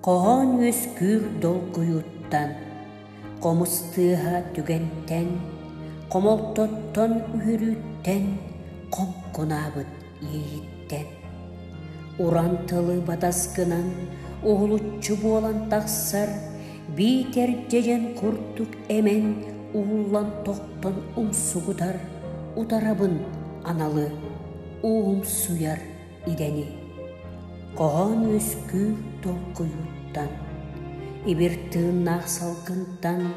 Хоһоон үөскүүр долгуйууттан, хомус тыаһа түгэнтэн, хомолтоттон үөрүүттэн, хоҥкунаабыт иэйииттэн. Уран тылы батас гынан, уһулуччу буолан тахсар, биитэр дьэдьэн курдук эмэн ууллан тохтон умсугутар, утарабын аналы, уумсуйар идэни. Хоһоон үөскүүр толкуйуттан, ибир тыыннаах салгынтан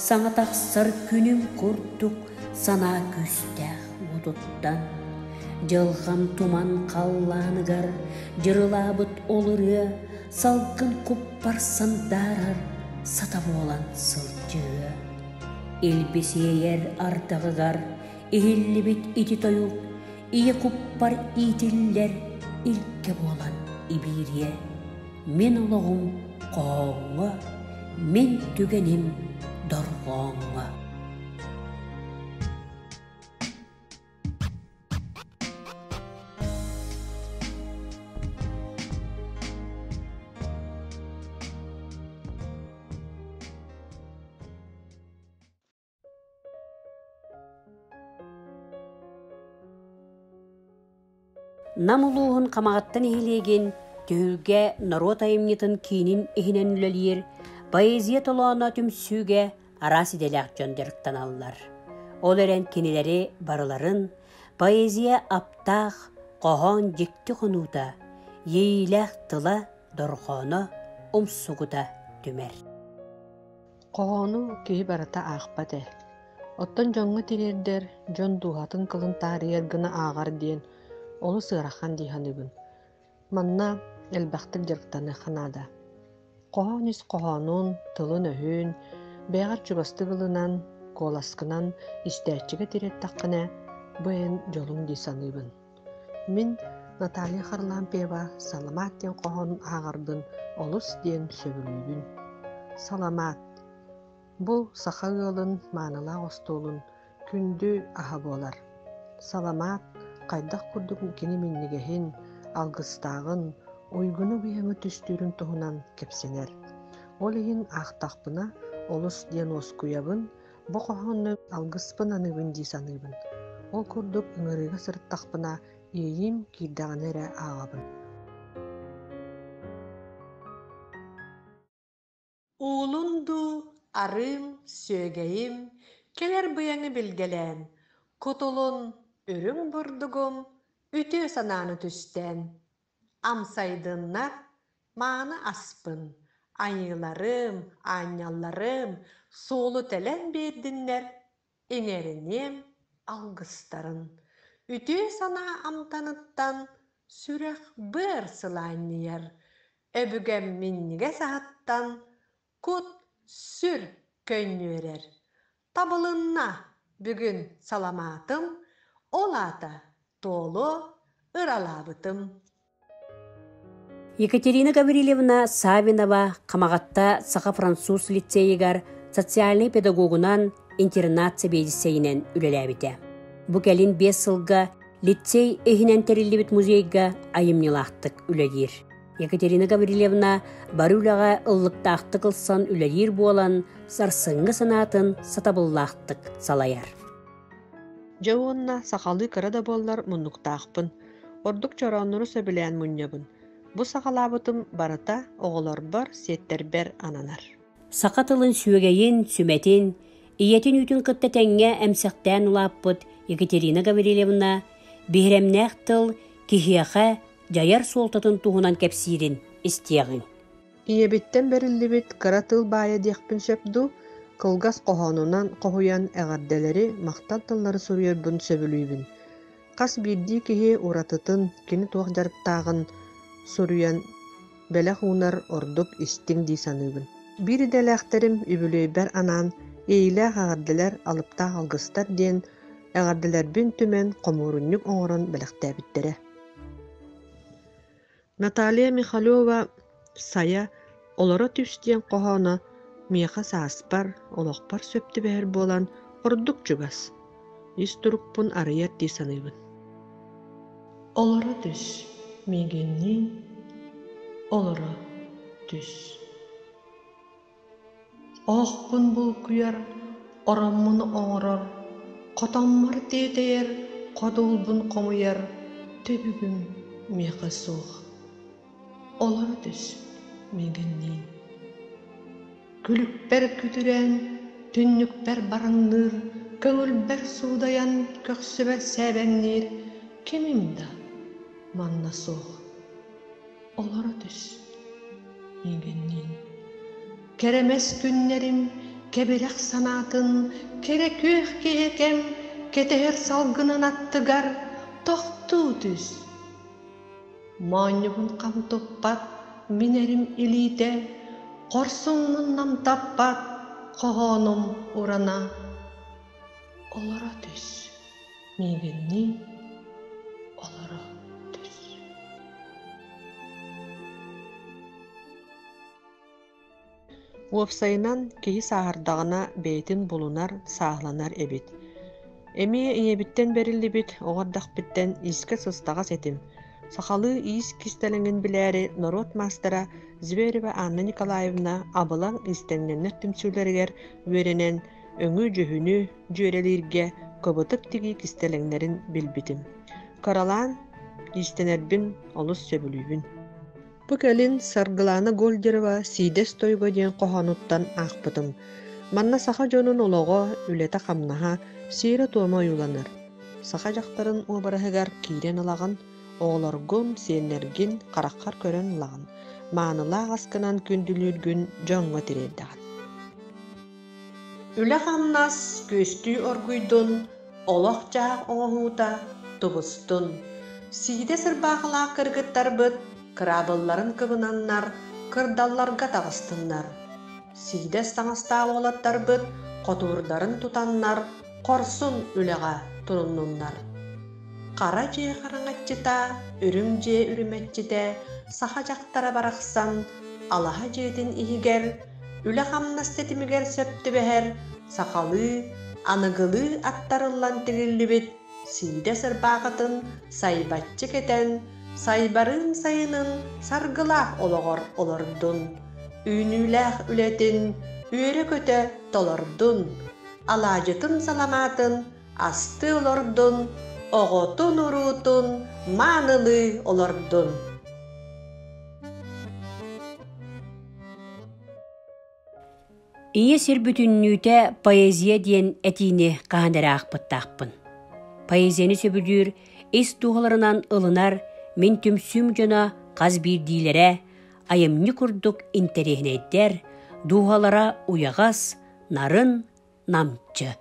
саҥа тахсар күнүм курдук санаа күүстээх уотуттан, дьылҕам туман халлааныгар дьырылаабыт ол ырыа салгын куппар сандаарар сата буолан сылдьыа. Илбисиэйэр ардаҕыгар иһиллибит ити тойук Ийэ куппар иитиллэр илгэ буолан ибиириэ, мин олоҕум хоһооҥҥо, мин түгэним дорҕооҥҥо. Нам улууһун Хамаҕатта нэһилиэгин Түһүлгэ норуот айымньытын киинин иһинэн үлэлиир поэзия толооно түмсүүгэ араас идэлээх дьон дьарыктаналлар. Ол эрэн кинилэри барыларын поэзия аптаах, хоһоон дьикти хонуута, иэйиилээх тыла, дорҕооно умсугута түмэр. Хоһоону киһи барыта аахпат ээ. Оттон дьоҥҥо тириэрдэр, дьон дууһатын кылын таарыйар гына ааҕар диэн олус ыарахан дии саныыбын. Манна элбэхтик дьарыктаныахха наада. Хоһоон ис хоһоонун, тылын-өһүн бэйэҕэр чугастык ылынан, куоласкынан истээччигэ тириэртэххинэ, бу эн дьолуҥ дии саныыбын. Мин Наталья Харлампьева «Саламаат» диэн хоһоонун ааҕарбын олус диэн сөбүлүүбүн. Саламаат бу саха ыалын маанылаах остуолун күндү аһа буолар. Саламаат хайдах курдук кини минньигэһин, алгыстааҕын, уйгуну-быйаҥы түстүүрүн туһунан кэпсэнэр. Ол иһин аахтахпына олус диэн уоскуйабын, Бу хоһоону алгыспын аныыбын дии саныыбын. Ол курдук ыҥырыыга сырыттахпына иэйиим киирдэҕинэ эрэ ааҕабын. Уулун дуу, арыым, сүөгэйим, кэлэр быйаҥы билгэлээн, кутулун, үрүҥ бурдугум, үтүө санааны түстээн, Амсайдыннар мааны аспын, айыыларым, аанньалларым суолу тэлэн биэрдиннэр, иҥэриниэм алгыстарын. Үтүө санаа амтаныттан сүрэх-быар сылаанньыйар, өбүгэм минньигэс аһыттан кут-сүр көнньүөрэр. Табылынна бүгүн саламаатым, ол аата туолуо ыралаабытым. Екатерина Гаврильевна Савинова Хамаҕатта саха-француз лицейигэр социальнай педагогунан интернат сэбиэдиссэйинэн үлэлээбитэ. Бу кэлин 5 сылга лицей иһинэн тэриллибит музейга айымньылаахтык үлэлиир. Екатерина Гаврильевна бары үлэҕэ ыллыктаахтык ылсан үлэлиир буолан, сарсыҥҥы санаатын сатабыллаахтык салайар. Дьэ уонна сахалыы кыра да буоллар муннуктаахпын. Ордук чорооннору сөбүлээн мунньабын. Бу саҕалаабытым барыта оҕолорбор, сиэттэрбэр ананар. Саха тылын сүөгэйин, сүмэтин, ийэтин үүтүн кытта тэҥҥэ эмсэхтээн улааппыт Екатерина Гаврильевна биһирэмнээх тыл киһиэхэ дьайар суолтатын туһунан кэпсиирин истиэҕиҥ. Ийэбиттэн бэриллибит кыра тыл баайа диэхпин сөп дуу, кылгас хоһоонунан хоһуйан эҕэрдэлэри, махтал тыллары суруйарбын сөбүлүүбүн. Хас биирдии киһи уратытын, кини туох дьарыктааҕын суруйан бэлэх уунар ордук истиҥ дии саныыбын. Биир идэлээхтэрим үбүлүөйбэр анаан «Иэйиилээх эҕэрдэлэр, алыптаах алгыстар» диэн эҕэрдэлэрбин түмэн хомуурунньук оҥорон бэлэхтээбиттэрэ. Наталья Михалева «Сайа, олоро түс» диэн хоһооно миэхэ сааспар, олохпор сөп түбэһэр буолан ордук чугас, ис турукпун арыйар дии саныыбын. Олоро түс, миигинниин, олоро түс. түс. Оһохпун булкуйар, ороммун оҥорор, хотоммор тиэтэйэр, ходулбун хомуйар түбүгүм миэхэ суох. Олоро түс миигинниин. Күлүкпэр күтүрээн, түннүкпэр бараҥныыр, көҥүлбэр суудайан көхсүбэр сээбэҥниир кимим да манна суох. Олоро түс миигинниин. Кэрэмэс күннэрим кэбирэх санаатын кэрэ күөх киһи кэм кэтэһэр салгынын аттыгар тохтуу түс. Моонньубун хам туппат мин эрим илиитэ, хорсуҥҥун намтаппат хоһоонум урана. Олоро түс, миигинниин олоро түс. Уопсайынан, киһи сааһырдаҕына бэйэтин булунар, сааһыланар эбит. Эмиэ ийэбиттэн бэриллибит оҕо эрдэхпиттэн иискэ сыстаҕас этим. Сахалыы иис кистэлэҥин билээри норуот маастара Зверева Анна Николаевна абылаҥ иистэнньэннэр түмсүүлэригэр үөрэнэн өҥү-дьүһүнү дьүөрэлииргэ кыбытык тигии кистэлэҥнэрин билбитим. Кыралаан иистэнэрбин олус сөбүлүүбүн. Бу кэлин Саргылаана Гольдерова «Сиидэс тойуга» диэн хоһоонуттан аахпытым. Манна саха дьонун олоҕо, үлэтэ-хамнаһа, сиэрэ-туома ойууланар. Саха дьахтарын уобараһыгар киирэн ылаҕын, оҕолоргун, сиэннэргин хараххар көрөн ылаҕын, маанылаах аскынан күндүлүүргүн дьоҥҥо тириэрдэҕин. Үлэ-хамнас күөстүү оргуйдун, олох-дьаһах оҥоһуута тубустун. Сиидэс ырбаахылаах кыргыттарбыт кыраабылларын кыбынаннар кырдалларга таҕыстыннар. Сиидэс таҥастаах уолаттарбыт хотуурдарын тутаннар хорсун үлэҕэ туруннуннар. Хара дьиэ хараҥаччыта, үрүҥ дьиэ үрүмэччитэ саха дьахтара барахсан алаһа дьиэтин иһигэр үлэ-хамнас тэтимигэр сөп түбэһэр сахалыы, аныгылыы аттарыллан тигиллибит сиидэс ырбаахытын сайбаччы кэтэн, сайбарыын сайынын саргылаах олоҕор олордун, үүнүүлээх үлэтин үөрэ-көтө толордун, алаадьытын саламаатын астыы олордун, оҕотун-уруутун маанылыы олордун. Ийэ сир бүтүннүүтэ поэзия диэн этиини хаһан эрэ аахпыттаахпын. Поэзияны сөбүлүүр, ис дууһаларынан ылынар мин түмсүүм дьоно хас биирдиилэрэ айымньы курдук интэриэһинэйдэр, дууһалара уйаҕас, нарын, намчы.